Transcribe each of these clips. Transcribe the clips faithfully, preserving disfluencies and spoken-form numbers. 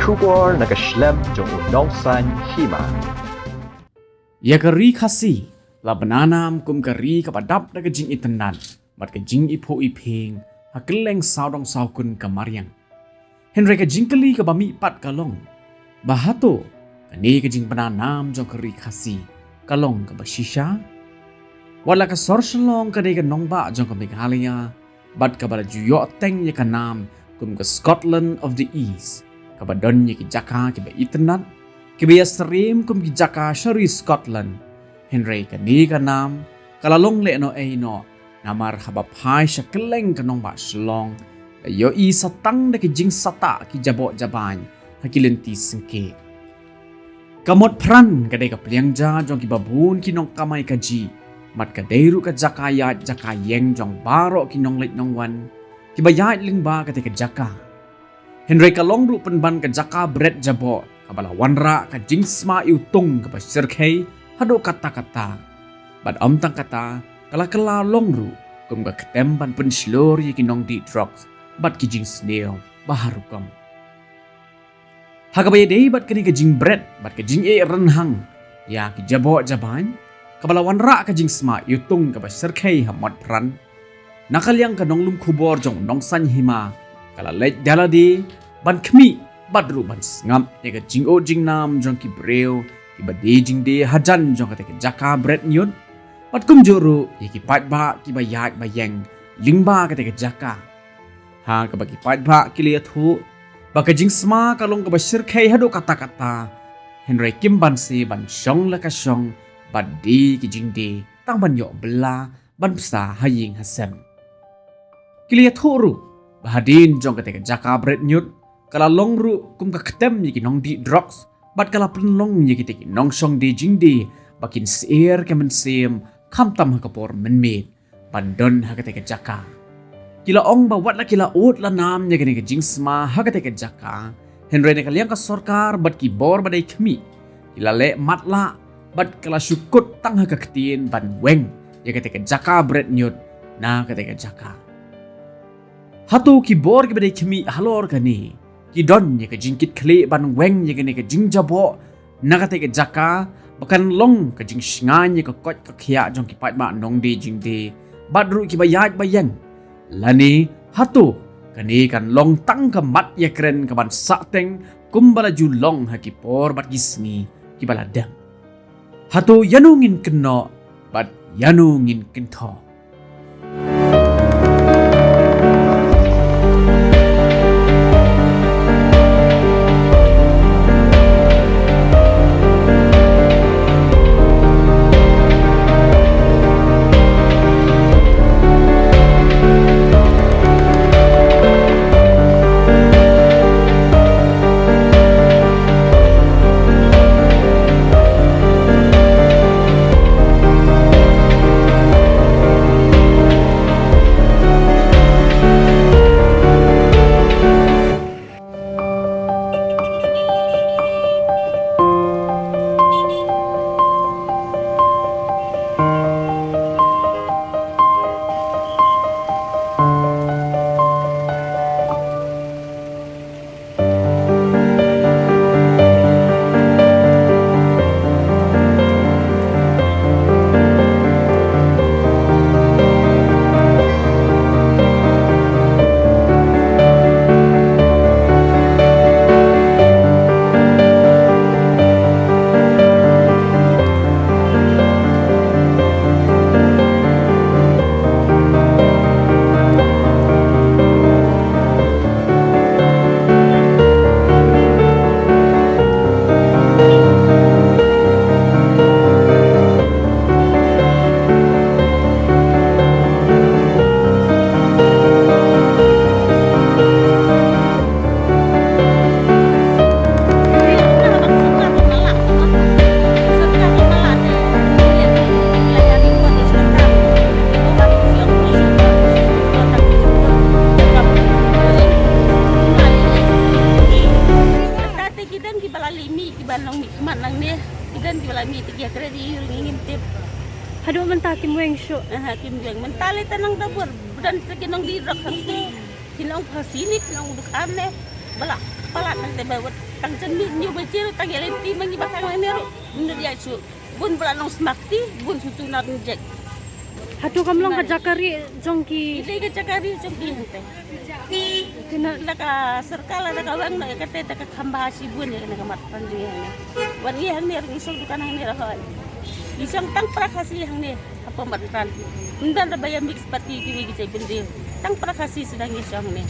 Khubor na ka shlem jong u Nongsaiñ Hima. Ïa ka Ri Khasi la bna nam kum ka ri kaba dap da ka jingitynnad bad ka jingiphuh iphieng ha kylleng sawdong sawkun ka mariang. Hynrei ka jingkylli kaba mihpat ka long, ba hato kane ka jingbna nam jong ka Ri Khasi ka long kaba shisha? Wat la ka sor Shillong ka dei ka nongbah jong ka Meghalaya, bad kaba la ju ïoh teng ïa ka nam kum ka Scotland of the East, kaba don ïa ki jaka kiba itynnad, kiba ïasyriem kum ki jaka sha ri Scotland. Hynrei kane ka nam ka la long lehnohei noh, namar haba phai sha kylleng ka nongbah Shillong, la ïohi satang da ki jingsahtah ki jaboh jabain ha ki lynti syngkien. Ka Motphran ka dei ka pliang ja jong kiba bun ki nongkamai kajih, bad ka dei ruh ka jaka ïaid jaka ïeng jong baroh ki nongleit nongwan kiba ïaid lyngba kata ka jaka. Hynrei ka long ruh pynban ka jaka bret jaboh kaba la wanrah ka jingsma iwtung kaba shyrkhei haduh katta katta. Bad ym tang kata, ka la kylla long ruh kum ka ktem ban pynshlur ïa ki nongdih drugs bad ki jingsniew ba har rukom. Ha kaba ïadei bad kane ka jingbret bad ka jingeh rynhang ïa ki jaboh jabain, kaba la wanrah ka jingsma iwtung kaba shyrkhei ha Motphran, na ka liang ka nonglum khubor jong u Nongsaiñ Hima ka la leit da lade ban khmih bad ruh ban sngap ïa ka jingud jingnam jong ki briew kiba die jingdie hajan jong kata ka jaka bret ñiut, bad kumjuh ruh ïa ki paidbah kiba ïaid ba ïeng lyngba kata ka jaka. Ha kaba ki paidbah ki la ïathuh ba ka jingsma ka long kaba shyrkhei haduh katta katta, hynrei kim banse ban shong la ka shong bad die ki jingdie tang ban ïoh bylla ban bsa ha ïing ha sem. Ki la ïathuh ruh ba hadien jong kata ka jaka bret ñiut ka la long ruh kum ka ktem ïa ki nongdih drugs bad ka la pynlong ïa kita ki nongshong die jingdie ba kin syier ka mynsiem khamtam ha ka por mynmiet ban don ha kata ka jaka. Ki la ong ba wat la ki la ud la nam ïa kane ka jingsma ha kata ka jaka, hynrei na ka liang ka sorkar bad ki bor ba dei khmih ki la leh matlah bad ka la shu kut tang ha ka ktien ban weng ïa kata ka jaka bret ñiut na kata ka jaka. Hato ki bor kiba dei khmih halor kane ki don ïa ka jingkitkhlieh ban weng ïa kane ka jingjaboh na kata ka jaka ba kan long ka jingshngaiñ ïa ka koit ka khiah jong ki paidbah nongdie jingdie bad ruh kiba ïaid ba ïeng, lane hato kane kan long tang ka mat ïakren kaban sahteng kumba la ju long ha ki por bad ki sngi kiba la dep? Hato ïano ngin kynnoh bad ïano ngin kynthoh? Te ki don kiba la leh mih kiba long mih khmat nangne, ki don kiba la mih te ki ïakren ïa u ngim tip. Haduh mynta kim weng shuh. Aha, kim weng mynta lei te nang da bor, ba don te ki nongdih drok hangte. Ki nong phasi ne, ki nong dukhan ne. Ba la Palat nangta ba wat tang jan mih hynñiew baje ruh tang ïa leit ti ma ngi ba khang lane ruh. Mynta ïa shu bun ba la nong sma kti, bun shu tuna rynjek. Hato kam long ka jaka rieh jong ki? Ki dei ka jaka rieh jong ki hangta. Kane lada ka sorkar, lada ka weng noh ïa kata, te ka kham bha shibun ïa kane ka mat pynjah hangne. Wan ngi hangne ruh ngi shong dukan hangne ruh hooid. Ngi shong tang para Khasi hangne. Hapoh Mahtran. Ym don da ba ïa mix party kiwei ki jait bynriew. Tang para Khasi sdang ïa shong ne.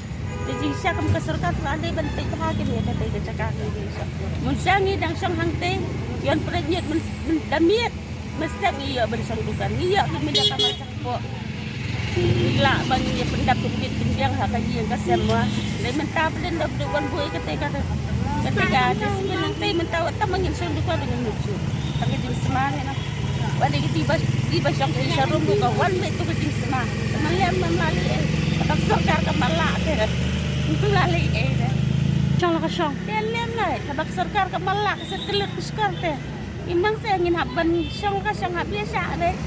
Te jingshisha kum ka sorkar tla dei ban peit bha kane ïa kata ka jaka ka jingshisha. Mynshuwa ngi dang shong hangtei, ïoh pynmiet myn, myn, da miet. Mestep ngi ïoh ban shong dukan. Ngi ïoh ki mynta ka ma shapoh. Ngi lah ban ïa pyndap pynbiang ha ka ïing ka sem wa. Dei mynta pdin da pdin wan buh ïa kata ka, kata ka dustbin hangtei mynta wat tang ba ngin shong dukan da ngin lut shuh. Tang ka jingsma ne na. Wat dei kiti ba, kiti ba shong ki sharum ruh ka wan beit tu ka jingsma. Ka man lem man la leh ei. Ka sorkar ka man lah te. Ka man lah leh ei te. Shong la ka shong. Te lem lai. Ka ba ka sorkar ka man lah ka sa kyllut ka shkor te. Imang te ngin hap ban shong ka shong hap ïa shah beit.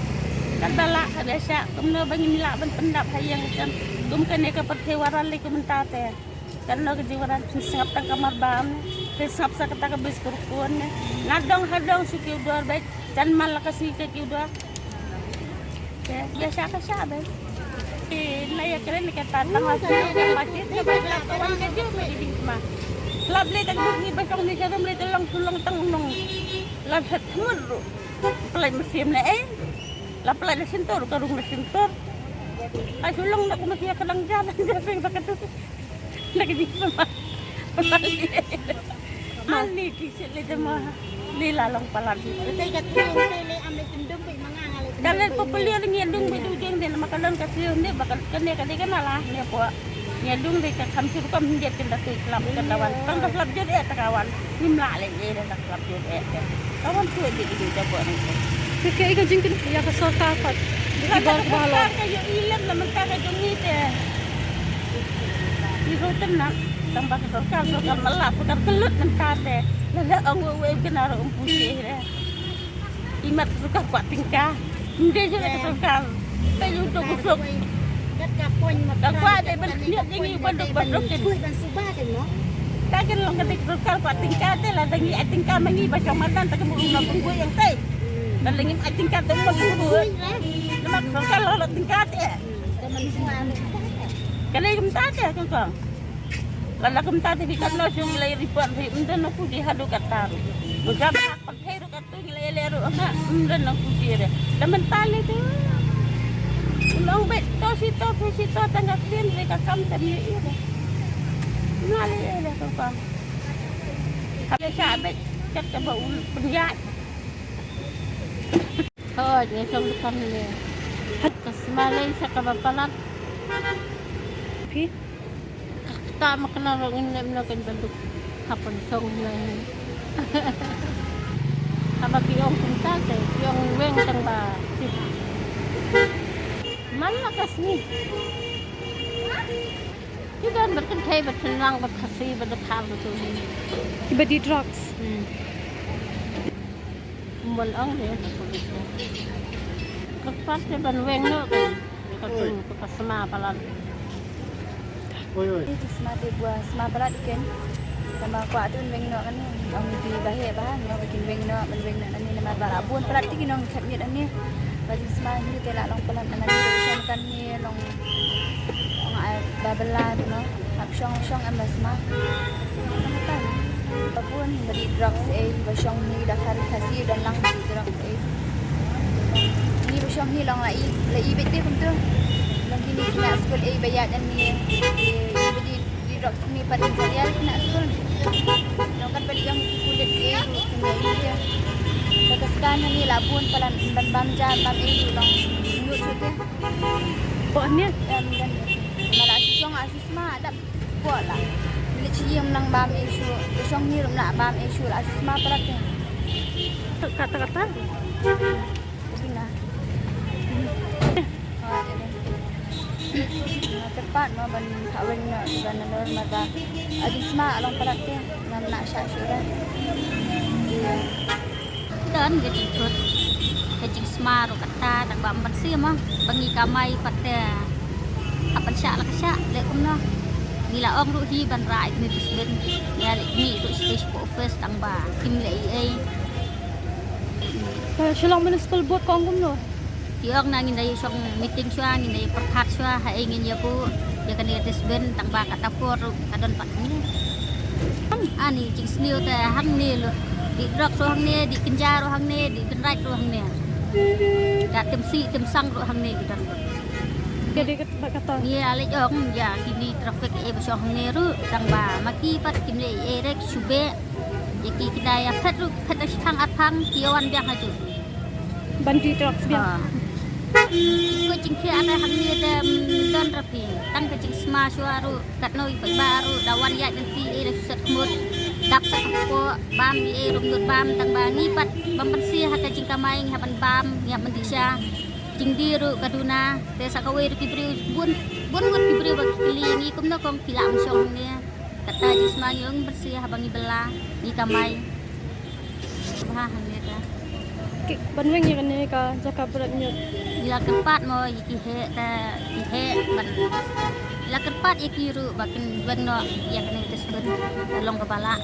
Ka ba lah hap ïa shah. Kumno ba ngin lah ban pyndap ha ïing ka shong. Kum kane ka pyrthei waran lei kum mynta te. Kan no ka jiwaran phin sngap tang ka marbam, phin sngap sa kata ka bris kurkun ne. Na dong ha dong shu kiew dor beit, jan man la ka sngi ka kiew dor. Te, ïa sha ka sha beit. Te, na ïa kren ka ta tang la shu ka masjid ka ba ka wan ka jong ka ding ma. Lap le tang duk ni ba shong ni ka rum le te long tu long tang long. La sat thmur ru. Pelai mesin le eh. La pelai le sentor ka rung le sentor. Ai shu long na ku masih ka dang jalan jalan ba ka tu. Lagi di mama. Mama ni. Ani ki sik le jema. Ni la long palat. Kalian popular ni dung bi du jeng den maka long ka siu ni baka kene kene kena lah ni apa. Ni dung de ka kham shu kam hyndiat kan da tu klap kan da wan. Tang da klap jot eh ta ka wan. Ngim lah leh eh da klap jot eh. Ka wan tu eh di di da buat ni. Ke ke ka jingkyntu ïa ka sorkar pat. Di ki bor ki ba halor. Ka ïoh ilem la mynta ka jong ngi te. Ngi ruh tynnak tang ba ka sorkar, sorkar mala, sorkar kyllut mynta te. Lada ong wei wei kena ruh ym putih de. Imat ka sorkar kwah tyngka. Ym dei jong ka sorkar. Te ïoh duk usuk. Ka kwah dei ban khniot ïa ngi ban duk ban duk kin. Ta kin long ka dei ka sorkar kwah tyngka te, lada ngi ai tyngka ma ngi ba shong madan ta ka mut ym lah pynbui ïa ngi te. Lada ngim ai tyngka te ym lah pynbui. Namar ka sorkar la la tyngka te. Ka dei kumta te ka kong. Lada kumta te phi katno shu ngi la report phi ym don na phi haduh katta ruh. Bukan hak pyrthei ruh katto ngi la ïaleh ruh ha ym don na phi re. Da mynta le te. Long beit to shi to phi shi to tang ka ktien re ka kam te mi ïa re. Nga le ïa re ka kam. Ka le sha beit kat ka ba u pynïaid. Hooid, ngi shong dukan ne. Ka sma lei sa kaba palat. Phi? Ka kata ma kane ruh ngin leh mano kan ban duk. Ka pynshong ne. Kaba ki ong kumta te, ki ong weng tang ba. Man la ka sngi. Ki don bad kynthei bad shynrang bad Khasi bad Dkhar bad tu. Kiba die drugs. Hmm. Ym ong de ka polis. Ka pat te ban weng noh ka. Ka tu ka sma palat. Oi oi. Ka sma te bua sma palat ken. Tama kwah tu weng noh kane. Ong di ba heh ba noh ba kin weng noh ban weng noh kane namar ba la bun palat te ki nongkhep miet kane. Ba jingsma kane te la long palat namar ba shong kane long. Ong ai ba bylla te noh. Hap shong shong em ba sma. Ba bun ba die drugs ei ba shong ni da kari Khasi da nang ba die drugs ei. Ni ba shong ni long la i la i beit te kumtu. Long kine ki khynnah skul ei ba ïaid ani. I ba die drugs ni pat in sa ïaid khynnah skul. Long kat ba die ong ki pulit ei kumtu ei. Ba ka skan ni la bun palat ban bam ja bam ei long. Lut shu te. Ko ania. Em dan. Mala shong a sma dap ko la. Leit sha ïing nang bam issue. Leit shong ngi rum la bam issue la sma palat. Kata kata. Sina. Tepat mo ban ka weng na ban nalor mata. Adi sma along palat te ngam na sha shu dah. Iya. Don ka jingthut ka jingsma ruh kata tang ba ym ban siem ah ba ngi kamai pat te. Hap ban shah la ka shah leh kumno. Ngi la ong ruh hi ban rai kine dustbin. Ngi la Office tang ba kim leh ei ei. Ka Shillong Municipal Board ka ong kumno? Ki ong na ngin da ïa shong meeting shuwa, ngin da ïa pyrkhat shuwa ha ei ngin ïa buh ïa kane ka dustbin tang ba kata por ruh ka don pat hangne. Ani jingsniew te hangne lut. Dih drugs ruh hangne, dih kynja ruh hangne, dih dendrite ruh hangne. Ka tim sih tim sang ruh hangne ki don. Ka dei kat ba kata. Ngi ïa leit ong ïa kine traffic ei ba shong hangne ruh tang ba ma ki pat kim leh ei ei rek shu beh. Ïa ki kynja ïa phet ruh phet da shi thang ar thang ki ïa wan biang hajuh. Ban dih drugs biang. Ko jingkhiah te hangne te don rapi tang ka jingsma shuwa ruh katno i paidbah ruh da wan ïaid lynti ei da shu set khmut dap sa ka kpoh bam ei ei ruh mut bam tang ba ngi pat bam ban sih ha ka jingkamai ngi ha ban bam ngi ha ban dih sha. Jingdih ruh ka duna te sa kawei ruh ki briew bun bun ngut ki briew ba ki kylli ngi kumno kong phi lah ban shong hangne. Kata jingsma ngi ong bersih haba ngi bylla ngi kamai. Bha hangne ta. Ki ban weng ïa kane ka jaka bret ñiut. Ngi la kyrpad mo ïa ki heh ta ki heh ban ngi la kyrpad ïa ki ruh ba kin weng noh ïa kane ka dustbin. Ka long kaba lah.